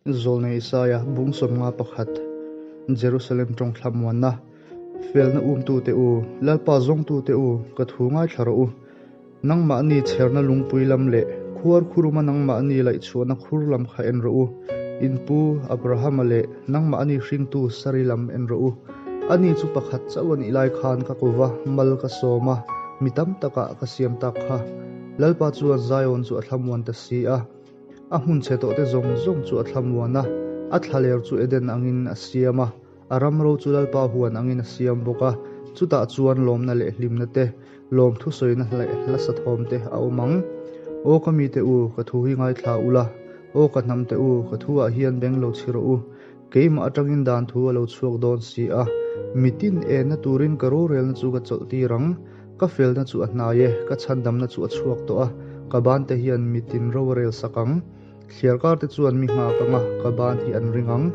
Zawlnei Isaia bung 51 Jerusalem tawng thlamuanna Felna umtute u, Lalpa zawngtute u, ka thu ngaithla rawh u. Nangmahni chherna lungpui lam leh khuar khuruma nangmahni laihchhuahna khur lam kha en rawh u. In pu Abrahama leh nangmahni hringtu Sari lam en rawh u. Ani chu pakhat chauh a nih lai khan ka ko va, mal ka sawm a, mi tam takah ka siam tak kha. Lalpa chuan Zion chu a thlamuan ta si a. A hmun chhe tawhte zawng zawng chu a thlamuan a, a thlaler chu Eden angin a siam a, a ram ro chu Lalpa huan angin a siam bawk a, chutah chuan lawmna leh hlimna te, lawmthu sawina leh hla sathawm te a awm ang. Aw ka mite u, ka thu hi ngaithla ula, aw ka hnamte u, ka thuah hian beng lo chhi rawh u, keimah atangin dan thu a lo chhuak dawn si a, mitin enna turin ka rorelna chu ka chawlh tir ang. Ka felna chu a hnai e, ka chhandamna chu a chhuak tawh a, ka bante hian mitin ro a rel sak ang. Thliarkar te chuan mi nghak ang a, ka ban hi an ring ang.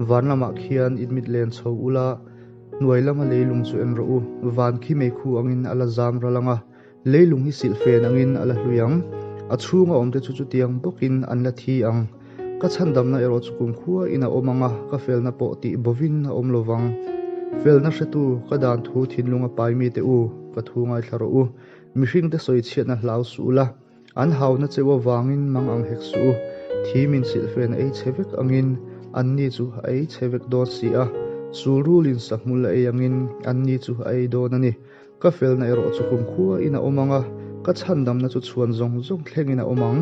Van lamah khian in mit len chho ula, hnuai lama leilung chu en rawh u. Van khi meikhu angin a la zam ral ang a, leilung hi silhfen angin a la hlui ang. A chhunga awmte chu chutiang bawkin an la thi ang. Ka chhandamna erawh chu kumkhua in a awm ang a, ka felna pawh tih bovin a awm lovang. Felna hretu, ka dan thu thinlung a pai mite u, ka thu ngaithla rawh u. Mihringte sawi chhiatna hlau suh ula, an hauna cheu avangin mang ang hek suh u. Thi min silhfen a ei chhe vek angin anni chu a ei chhe vek dawn si a, sul rulin sahmul a ei angin anni chu a ei dawn a ni. Ka felna erawh chu kumkhua in a awm ang a, ka chhandamna chu chhuan zawng zawng thlengin a awm ang.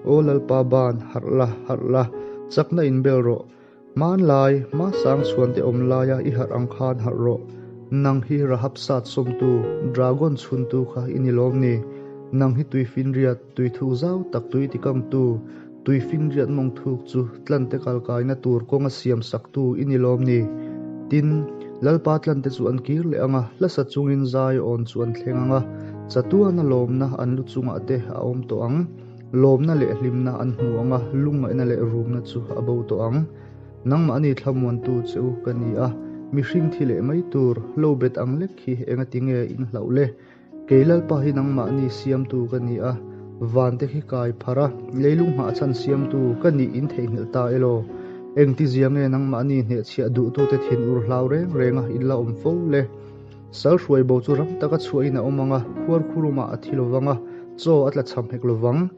Aw Lalpa ban, harh la, harh la, chakna in bel rawh. Hmanlai, hmasang chhuante awm laia i harh ang khan harh rawh. Nang hi Rahab sat sawmtu, dragon chhuntu kha i ni lawm ni? Nang hi tuifinriat, tuithuk zau tak tui tikamtu, tuifinriat mawng thuk chu tlante kalkaina tur kawnga siam saktu i ni lawm ni? Tin, Lalpa tlante chu an kir leh ang a, hlasa chungin zai awn chu an thleng ang a, chatuana lawmna an lu chungah te a awm tawh ang. Lawmna leh hlimna an hmu ang a, lungngaihna leh rumna chu a bo tawh ang. Nangmahni thlamuantu che u ka ni a, mihring thi leh mai tur, lo bet ang lek hi engatinge in hlauh le? Kei Lalpa hi nangmahni siamtu ka ni a, vante khi kai phar a, leilung nghahchhan siamtu ka nih in theihnghilh ta elaw? Engtizia nge nangmahni hnehchhiah duhtute thinur hlau reng renga in la awm fo le? Sal hruai bo chu ram taka chhuahin a awm ang a, khuarkhurumah a thi lovang a, chaw a tla chham hek lovang.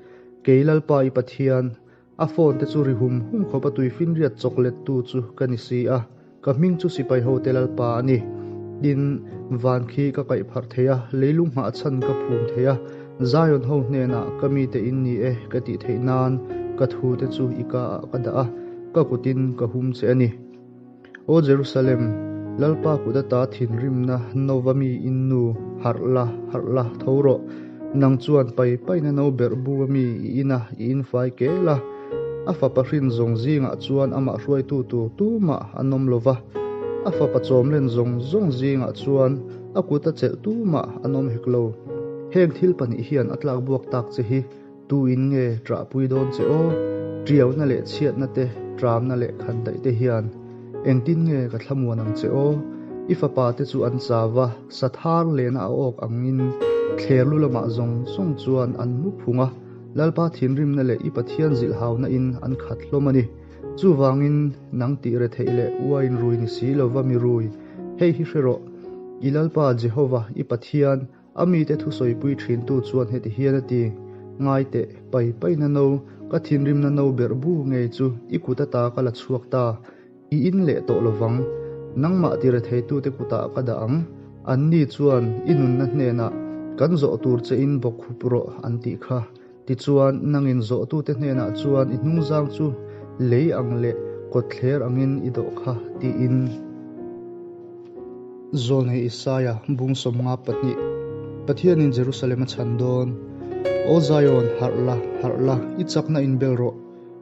Kei Lalpa i Pathian, A phone te chu ri hum hum khawp a tuifinriat chawk let tu chu ka ni si a, ka hming chu sipai ho te Lalpa a ni. Tin, van khi ka kaih pharh thei a, leilung nghah chhan ka phum thei a, Zion ho hnenah ka mite in ni e ka tih theih nan ka thu te chu i ka ah ka dah a, ka kutin ka hum che a ni. Aw Jerusalem, Lalpa kut ata thinrimna nova mi in nu, harh la, harh la, tho rawh. Nang chuan pai paina no berh bu a mi i in a, i in fai kel a. A fapa hrin zawng zingah chuan amah hruaitu tur tumah an awm lo va, a fapa chawmlen zawng zawng zingah chuan a kut a chelh tumah an awm hek lo. Heng thil pahnih hian a tlak buak tak che hi Tu in nge ṭahpui dawn che aw? Ṭiauna leh chhiatna te, ṭamna leh khandaih te hian engtin nge ka thlamuan ang che aw? I fapa te chu an chau a, sathar lehna a awk angin thler lu lamah zawng zawng chuan an mu phung a, Lalpa thinrimna leh i Pathian zilhhauna in an khat hlawm a ni. Chuvangin nang tih retheih leh uain rui ni si lova mi rui, hei hi hre rawh, I Lalpa Jehova, i Pathian, A mite thusawipui thintu chuan heti hian a ti, Ngai teh, pai paina no, ka thinrimna no berh bu ngei chu i kut ata ka la chhuak ta, i in leh tawh lovang. Nangmah tiretheitute kutah ka dah ang. Anni chuan i nunna hnenah, Kan zawh tur che in bawk khup rawh, an tih kha. Tichuan, nangin zawhtute hnenah chuan i hnungzang chu lei ang leh kawtthler angin i dawh kha, tiin. Zawlnei Isaia bung 52 Pathianin Jerusalem a chhan dawn. Aw Zion, harh la, harh la, i chakna inbel rawh.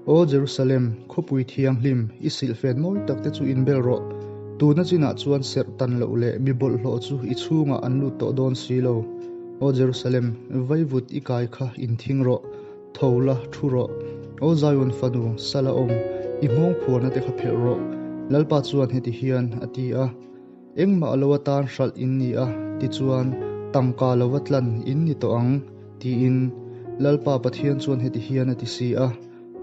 Aw Jerusalem, khawpui thianghlim, i silhfen mawi takte chu inbel rawh. Tuna chinah chuan serh tan loh leh mi bawlhhlawh chu i chhungah an lut tawh dawn si lo. Aw Jerusalem, vaivut i kai kha inthing rawh, tho la, thu rawh. Aw Zion fanu, sal a awm, i nghawng phuarna te kha phelh rawh. Lalpa chuan heti hian a ti a, Engmah lo atan hralh in ni a, tichuan tangka lova tlan in ni tawh ang, tiin Lalpa Pathian chuan heti hian a ti si a.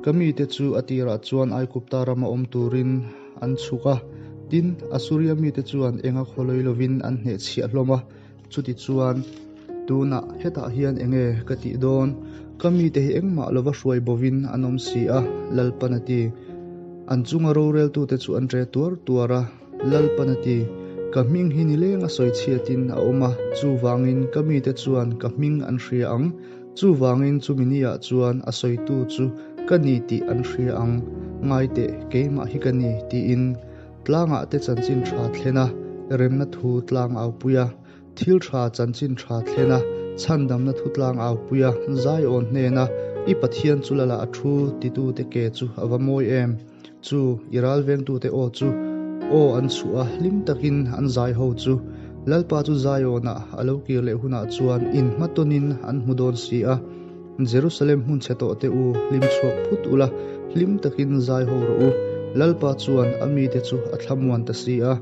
Ka mite chu a tirah chuan Aigupta rama awm turin an chhuk a, tin, Asuria mite chuan enga khawlawi lovin an hnehchhiah hlawm a. Chutichuan, tunah hetah hian enge ka tih dawn? Ka mite hi engmah lova hruai bovin an awm si a, Lalpan a ti. An chunga roreltute chu an ṭe tuar tuar a, Lalpan a ti. Ka hming hi nileng a sawi chhiatin a awm a, chuvangin ka mite chuan ka hming an hria ang. Chuvangin chumi niah chuan a sawitu chu ka ni tih an hria ang, ngai teh, keimah hi ka ni, tiin. Tlangah te chanchin tha thlen a, remna thu tlang au pui a, thil tha chanchin tha thlen a, chhandamna thu tlang au pui a, Zion hnena i Pathian chu lala a thu titute ke chu a va mawi em! Chu i ralvengtute aw chu aw an chhuah a, hlim takin an zai ho chu. Lalpa chu Zion-ah a lo kir leh hunah chuan inhmatawnin an hmu dawn si a. Jerusalem hmun chhe tawh te u, hlim chhuak phut ula, hlim takin zai ho rawh u. Lalpa chuan a mite chu a thlamuan ta si a,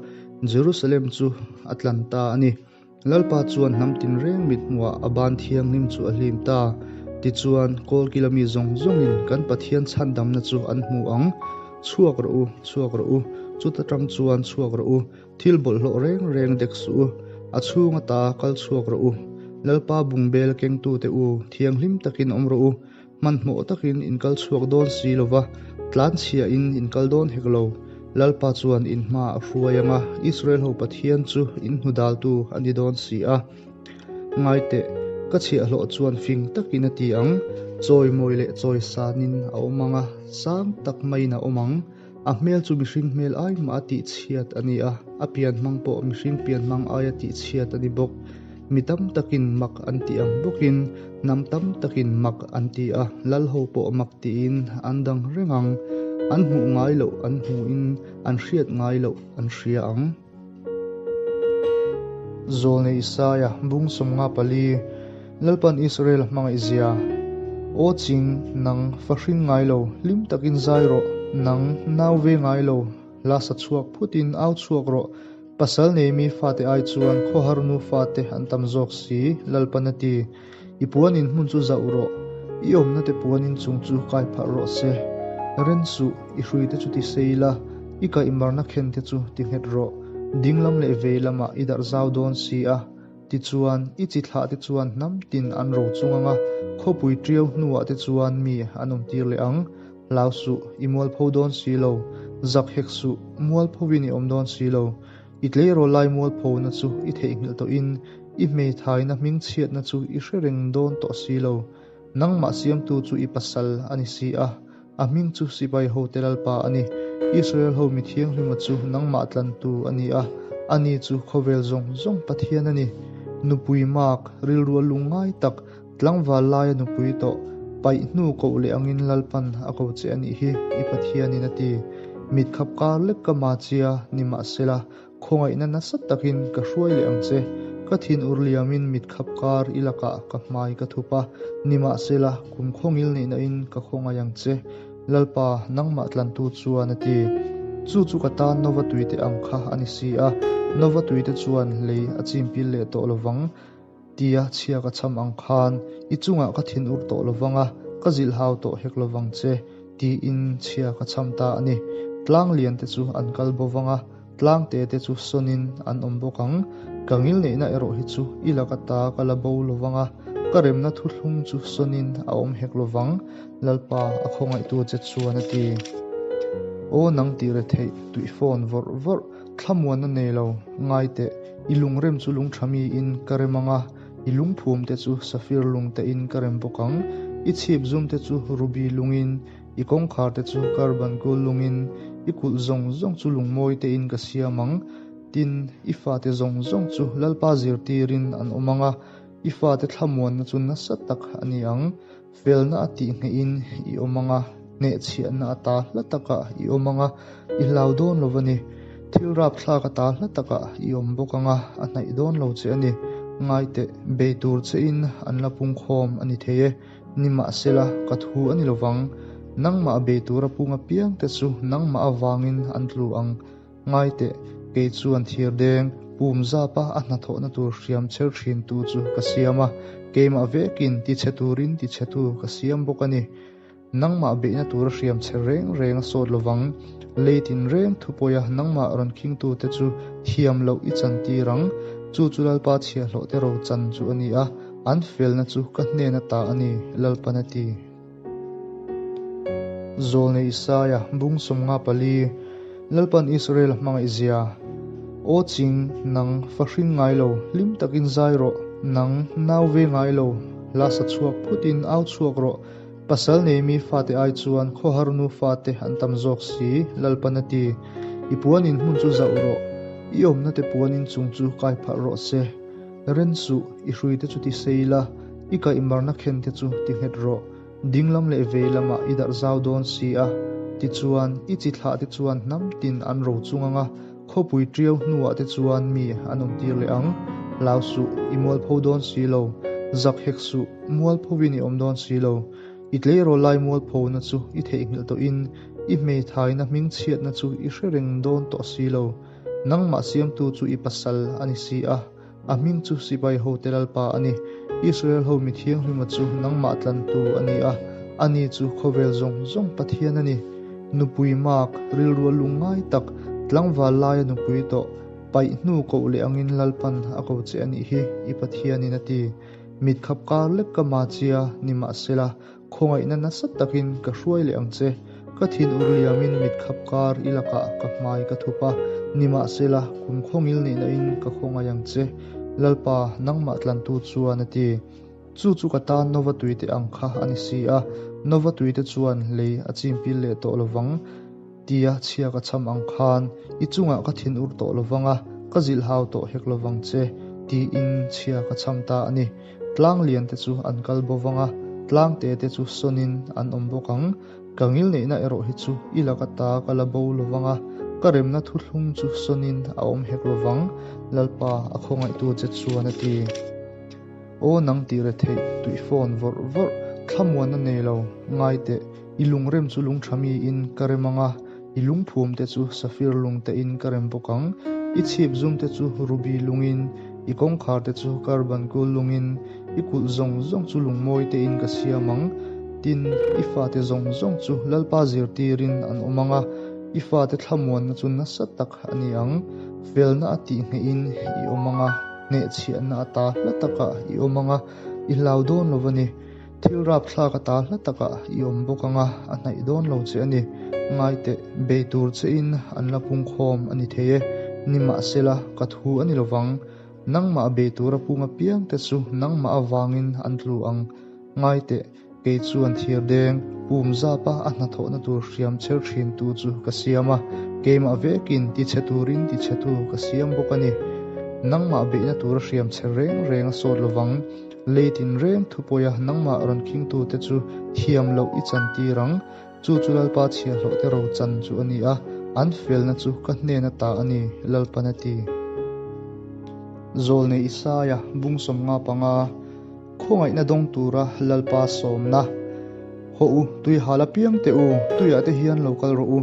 Jerusalem chu a tlan ta a ni. Lalpa chuan hnam tinreng mit hmuhah a ban thianghlim chu a hlim ta. Tichuan, kawlkila mi zawng zawngin kan Pathian chhandamna chu an hmu ang. Chhuak rawh u, chhuak rawh u, chuta tang chuan chhuak rawh u. Thil bawlhhlawh reng reng dek suh u, a chhung ata kal chhuak rawh u. Lalpa bungbel kengtute u, thianghlim takin awm rawh u. Hmanhmawh takin in kal chhuak dawn si lo va, tlanchhiahin in kal dawn hek lo. Lalpa chuan in hma a hruai ang a, Israel ho Pathian chu in hnu daltu a ni dawn si a. Ngai teh, ka chhiahhlawh chuan fing takin a ti ang, chawimawi leh chawisanin a awm ang a, sang tak maiin a awm ang. A hmel chu mihring hmel ai mah a tihchhiat a ni a, a pianhmang pawh mihring pianhmang aia tihchhiat a ni bawk. Mi tam takin mak an tih ang bawkin hnam tam takin mak an ti a, lalho pawh mak tiin an dang reng ang. An hmuh ngai loh an hmuhin an hriat ngai loh an hria ang. Zawlnei Isaia bung 54, Lalpan Israel a hmangaih zia. Aw ching, nang, fa hring ngai lo, hlim takin zai rawh, nang, nau ve ngai lo, hla sa chhuak phutin au chhuak rawh, pasal nei mi fate ai chuan khawhar nu fate an tam zawk si, Lalpan a ti. I puanin hmun chu zauh rawh, i awmna te puanin chung chu kai pharh rawh se. Ren suh, i hrui te chu ti sei la, i kaihmarna khen te chu ti nghet rawh. Ding lam leh vei lamah i darh zau dawn si a, tichuan i chi thlah te chuan hnam tin an ro chung ang a, khawpui ṭiau hnuah te chuan mi an awm tir leh ang. Hlau suh, i mualpho dawn si lo, zak hek suh, mualphovin i awm dawn si lo. I tleirawl lai mualphona chu i theihnghilh tawhin i hmeithaina hmingchhiatna chu i hre reng dawn tawh si lo. Nangmah siamtu chu i pasal a ni si a, a hming chu sipai hote Lalpa a ni. Israel ho mi thianghlima chu nangmah tlantu a ni a, ani chu khawvel zawng zawng Pathian a ni. Nupui mak, rilru a lungngai tak, Tlangval laia nupui tawh paih hnu koh leh angin Lalpan a ko che a nih hi, i Pathianin a ti. Mit khap kar lek ka ma chia nimahsela, khawngaihna nasa takin ka hruai leh ang che. Ka thin ur liamin mit khap kar i lakah ka hmai ka thup a, nimahsela, kum khawngil neihnain ka khawngaih ang che. Lalpa, nangmah tlantu chuan a ti. Chu chu ka tan Nova tuite ang kha a ni si a, Nova tuite chuan lei a chimpil leh tawh lovang. Tia chhia ka cham ang khan i chungah ka thin ur tawh lovang a, ka zilh hau tawh hek lovang che, tiin chhia ka cham ta a ni. Tlang lian te chu an kal bo vang a, tlang te te chu sawnin an awm bawk ang. Ka ngil neihna erawh hi chu i laka ta ka la bo lovang a, ka remna thuthlung chu sawnin a awm hek lovang, Lalpa a khawngaihtu che chuan a ti. Aw nang tih retheih tuihfawn vawrh vawrh Thlamuanna nei lo, ngai teh, i lungrem chu lungtha miin ka rem ang a, i lungphum te chu safir lung tein ka rem bawk ang. I chhip zum te chu ruby lungin, i kawngkhar te chu karbuncle lungin, i kulh zawng zawng chu lungmawi tein ka siam ang. Tin, i fate zawng zawng chu Lalpa zirtirin an awm ang a, i fate thlamuanna chu nasa tak a ni ang. Felna a tih nghehin i awm ang a, hnehchhiahna a ta hla takah i awm ang a, i hlau dawn lo a ni. Thil rapthlak a ta hla takah i awm bawk ang a, a hnaih dawn lo che a ni. Ngai teh, bei tur chein an la pungkhawm a ni thei e. Nimahsela, ka thu a ni lo vang. Nangmah bei tura pung apiangte chu nangmah avangin an tlu ang. Ngai teh, kei chuan thir deng, pum zapa a hnathawhna tur hriam chher thintu chu ka siam a, keimah vekin tichhe turin tichhetu ka siam bawk a ni. Nangmah beihna tura hriam che reng reng a sawt lovang. Lei tinreng thupawia nangmah rawn khingtute chu thiam loh i chantir ang. Chu chu Lalpa chhiahhlawhte ro chan chu a ni a, an felna chu ka hnen ata a ni, Lalpan a ti. Zawlnei Isaia, bung 54, Lalpan Israel a hmangaih zia. Aw ching, nang, fa hring ngai lo, hlim takin zai rawh, nang, nau ve ngai lo, hla sa chhuak phutin au chhuak rawh, pasal nei mi fate ai chuan khawhar nu fate an tam zawk si, Lalpan a ti. I puan in hmun chu zauh rawh, i awmna te puan in chung chu kai pharh rawh se. Ren suh, i hruite chu ti sei la, i kaihmarna khen te chu ti nghet rawh. Dinglam leh vei lamah i darh zau dawn si a, tichuan, i chi thlah te chuan hnam tin an ro chung ang a, khawpui ṭiau hnuah te chuan mi an awm tir leh ang. Hlau suh, i mualpho dawn si lo. Zak hek suh, mualphovin i awm dawn si lo. I tleirawl lai mualphona chu i theihnghilh tawhin, i hmeithaina hmingchhiatna chu i hre reng dawn tawh si lo. Nangmah siamtu chu i pasal a ni si a. A hming chu Sipai hote Lalpa a ni. Israel ho mi thianghlima chu nangmah tlantu a ni a, ani chu khawvel zawng zawng Pathian a ni. Nupui mak, rilru a lungngai tak, tlangval laia nupui tawh, paih hnu koh leh angin Lalpan a ko che a nih hi, i Pathianin a ti. Mit khap kar lek ka ma chia, nimahsela, Khawngaihna nasa takin ka hruai leh ang che. Ka thin ur liamin mit khap kar i lakah ka hmai ka thup a, nimahsela kum khawngil neihna in ka khawngaih ang che, Lalpa, nangmah tlantu chuan a ti. Chu chu ka tan Nova tuite ang kha a ni si a, Nova tuite chuan lei a chimpil leh tawh lovang. Tia chhia ka cham ang khan i chungah ka thin ur tawh lovang a, ka zilh hau tawh hek lovang che, tiin chhia ka cham ta a ni. Tlang lian te chu an kal bo vang a, tlang te te chu sawnin an awm bawk ang. Ka ngilneihna erawh hi chu i laka ta ka la bo lovang a, ka remna thuthlung chu sawnin a awm hek lovang, Lalpa a khawngaihtu che chuan a ti. Aw nang tih re theih tuih phone vawrh vawrh, thlamuanna nei lo, ngai teh, i lungrem chu lungtha miin ka rem ang a, i lungphum te chu safir lung te in ka rem bawk ang, i chhip zum te chu ruby lungin, i kawngkhar te chu karbankul lungin, i kulh zawng zawng chu lungmawi te in ka siam ang, tin, i fate zawng zawng chu Lalpa zirtirin an awm ang a, i fate thlamuanna chu nasa tak a ni ang, felna a tih nghehin i awm ang a. Hnehchhiahna ata hla takah i awm ang a, i hlau dawn lo a ni. Thil rapthlak ata hla takah i awm bawk ang a, a hnaih dawn lo che a ni. Ngai teh, bei tur chein an la pungkhawm a ni thei e. Nimahsela, ka thu a ni lo vang. Nangmah bei tura pung apiangte chu nangmah avangin an tlu ang. Ngai teh. Kei chuan thir deng, pum zapa a hnathawhna tur hriam chher thintu chu ka siam a, keimah vekin tichhe turin tichhetu ka siam bawk a ni. Nangmah beihna tura hriam chher reng reng a sawt lovang. Lei tinreng thupawia nangmah rawn khingtute chu thiam loh i chantir ang. Chu chu Lalpa chhiahhlawhte ro chan chu a ni a, an felna chu ka hnen ata a ni, Lalpan a ti. Zawlnei Isaia bung 55. Khawngaihna dawng tura Lalpa sawmna. Hawh u, tui hal apiang teh u, tuiah te hian lo kal rawh u.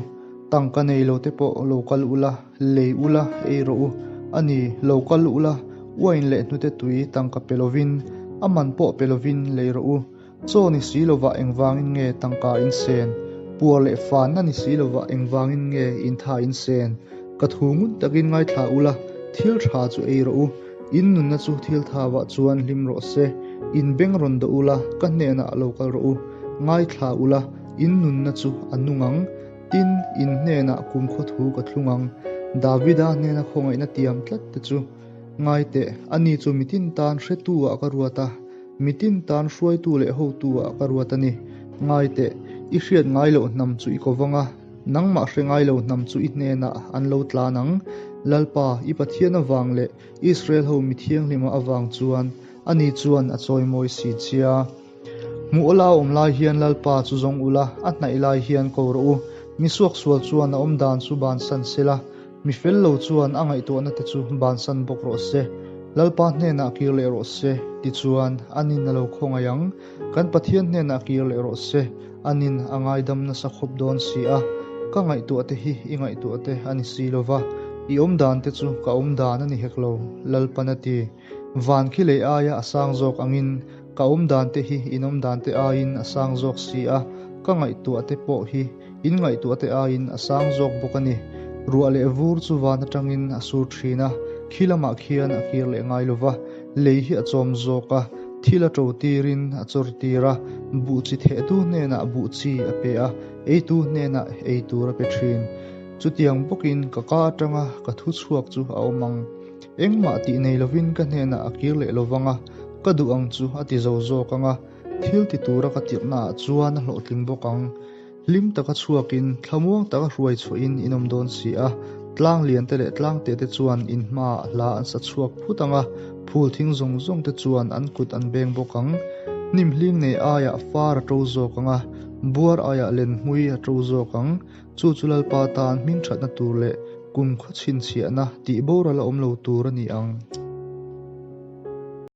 Tangka nei lo te pawh lo kal ula, lei ula, ei rawh u. A ni, lo kal ula, uain leh hnute tui tangka pe lovin, a man pawh pe lovin lei rawh u. Chaw ni si lovah engvangin nge tangka in sen? Puar leh fanna ni si lovah engvangin nge intha in sen? Ka thu ngun takin ngaithla ula, thil tha chu ei rawh u. In nunna chu thil thavah chuan hlim rawh se. In beng rawn dawh ula, ka hnenah lo kal rawh u. Ngaithla ula, in nunna chu a nung ang. Tin, in hnenah kumkhaw thu ka thlung ang. Davida hnena khawngaihna tiam tlat te chu ngai teh, ani chu mitin tan hretu-ah ka ruat a, mitin tan hruaitu leh hotu-ah ka ruat a ni. Ngai teh, i hriat ngai loh hnam chu i ko vang a. Nangmah hre ngai lo hnam chu i hnenah an lo tlan ang. Lalpa, i Pathian avang leh Israel ho mi thianghlima avang chuan ani chuan a chawimawi si chia. Hmuh awla awm lai hian Lalpa chu zawng ula, a hnaih lai hian ko rawh u. Mi suaksual chuan a awmdan chu bansan sela, Mi fel lo chuan a ngaihtuahna te chu bansan bawk rawh se. Lalpa hnenah kir leh rawh se, tichuan anin a lo khawngaih ang. Kan Pathian hnenah kir leh rawh se, anin a ngaidam nasa khawp dawn si a. Ka ngaihtuah te hi i ngaihtuah te a ni si lo va, i awmdan te chu ka awmdan a ni hek lo, Lalpan a ti. Van khi lei aia a sang zawk angin, ka awmdan te hi in awmdan te aiin a sang zawk si a. Ka ngaihtuahte pawh hi in ngaihtuahte aiin a sang zawk bawk a ni. Ruah leh vur chu van atangin a sur thin a, khi lamah khian a kir leh ngai lo va, lei hi a chawm zawk a, thil a to tirin a chawr tir a, buh chi thehtu hnenah buh chi a pe a, eitu hnenah ei tur a pe thin. Chutiang bawkin ka ka atanga ka thu chhuak chu a awm ang. Engmah tih nei lovin ka hnenah a kir leh lovang a, ka duh ang chu a ti zo zawk ang a, thil ti tura ka tirhnaah chuan a hlawhtling bawk ang. Hlim taka chhuakin, thlamuang taka hruai chhuahin in awm dawn si a, tlang liante leh tlang te te chuan in hmaah hla an sa chhuak phut ang a, phul thing zawng zawng te chuan an kut an beng bawk ang. Hnim hling nei aiah far a to zawk ang a, buar aiah lenhmui a to zawk ang. Chu chu Lalpa tan hming thatna tur leh kum khaw chhinchhiahna tih boral a awm lo tur a ni ang.